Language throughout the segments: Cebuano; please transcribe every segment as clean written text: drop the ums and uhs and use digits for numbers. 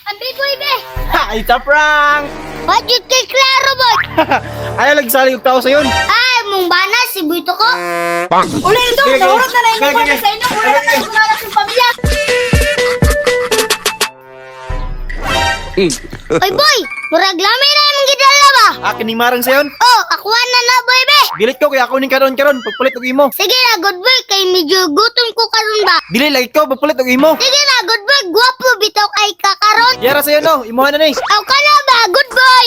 Ambi, boy, be. Ha, it's a prank! Budget kay klaro, boy. Ayaw lang salig og tao sayon. Ay, mong bana, si boy to ko. Uli ito, Sige, nahurot na na sige, inyong kwarta sige. sa inyo. Wala na kayo kumalas ng pamilya. Oy, boy, murag lami na imong gidala ba? Akin ni marang sayon. Oh, akuha na na, boy, be. Dilit ko kaya ako ning karon karon pagpalit og imo. Sige na, good boy, kay medyo gutom ko karon ba. Dili lagi ko pagpalit og imo. Sige na, good boy, gwapo bitaw kay ka karon. Yara sayon no, imuha na ni. Aw ka na ba, good boy.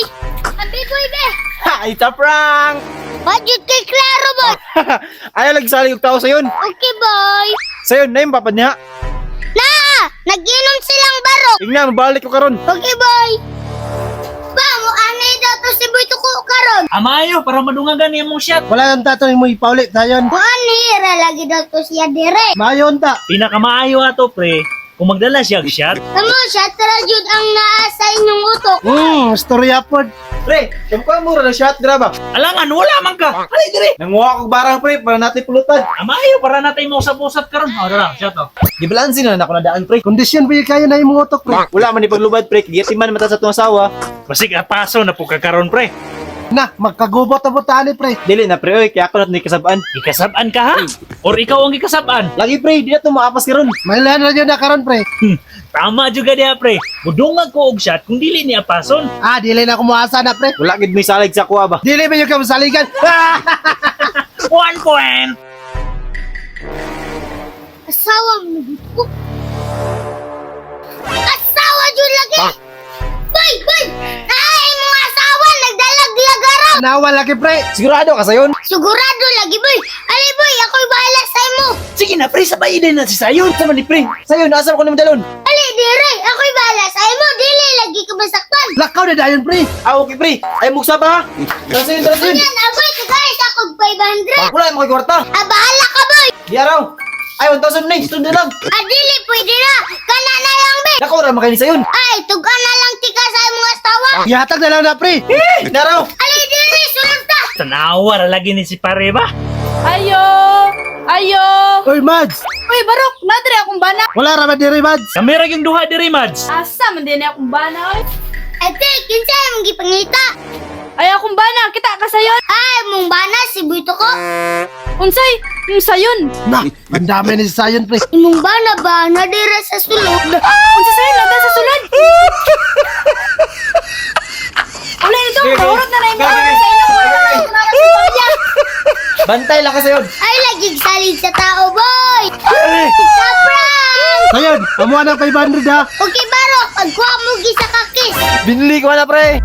Ambi, boy, be. Ha, it's a prank! Budget kay klaro, boy. Ayaw lang salig og tao sayon. Okay, boy. Sayon na yung papad niya. Na, nag-inom silang barok. Ingna mabalik ko karon. Okay, boy. Ba, mo anay daw to si boy tuko karon. Amayo, para madungagan niya mong shot. Wala nang tato mo ipaulit dayon. Mo ani ra lagi daw to siya dire. Maayon ta. Pinakamaayo ato, pre. Kung magdala siya og shot, Kamo siya tara jud ang naa sa inyong utok. Istorya pod. Pre, kamukha mura na shot graba. alangan, wala man ka. Alay dire. Nanguha kog barang pre para natin pulutan. Amayo, para natay mo usap-usap karon. Oh, dara, shot oh. Gibalansin na nako na daan pre. Kondisyon ba kayo na imong utok pre? Wala man ni paglubad pre, giyatiman mata sa tuwang asawa. Basig apaso na po ka karon, pre. Na, magkagubot na tani pre. Dili na pre oy, kaya ako na ni kasabaan. Gikasab-an ka ha? Or ikaw ang gikasab-an? Lagi pre, di na to maapas karon. Mailan na yun na karon pre. Tama juga diha, pre. Mudungag ko og shot kung dili ni apason. Ah, dili na kumuasa na pre. Wala gid may salig sa kuha ba. Dili ba yung kamasaligan? Ah! 1 point. Asawa mo ko. Asawa jud lagi. Boy, boy. Ay, mga asawa nagdalaglagaraw. Nawa lagi pre. Sigurado ka sayon. Sigurado lagi, boy. Ali, boy, ako'y bahala sa imo. Sige na, pre, sabay din na si Sayon. Sama ni pre. Sayon, asa ko ni madalon? Ali, dire, ako'y bahala sa imo. Dili lagi ka masaktan. Lakaw na dayon pre. Ah, okay pre. Ay mugsa ba ha? Tara sayon, tara sayon. Yan, aboy, tagay sa akong 500. Wala mo kay kwarta. Ah, bahala ka, boy. Di araw. Ay 1,000 na, sunod na lang. Ah, dili, pwede na. Kana na lang, be. Nako ra makini sayon. Ay, tugan na lang tika sa imong asawa. Ihatag na lang na pre. Naraw. Ali, dire, sulod ta. Tanawa ra lagi ni si pare ba? Ayo! Ayo! Oy Mads, Uy, Barok, nadre akong bana. wala ra ba diri Mads? Kami ra yung duha diri, Mads. Asa man din akong bana, oy. Ate, kinsa imong gipangita? Ay, akong bana, kita ka sayon. Ay, mong bana, si Buito ko. Unsay? Unsayon? Na, ang dami ni sayon pre. Imong bana ba, nadira sa sulod. Unsa sayon? Nada sa sulod. Uli ito, Sige, nahurot na na inyong sige, kwarta sa inyo. Wala na kayo kumalas ng pamilya. Bantay lang ka sayon. Ay, lagi salig sa tao, boy. Sa prank! Sayon, amuha ng 500 ha. Okay, Baro, pagkuha mo gisa kakis. Binili ko na pre.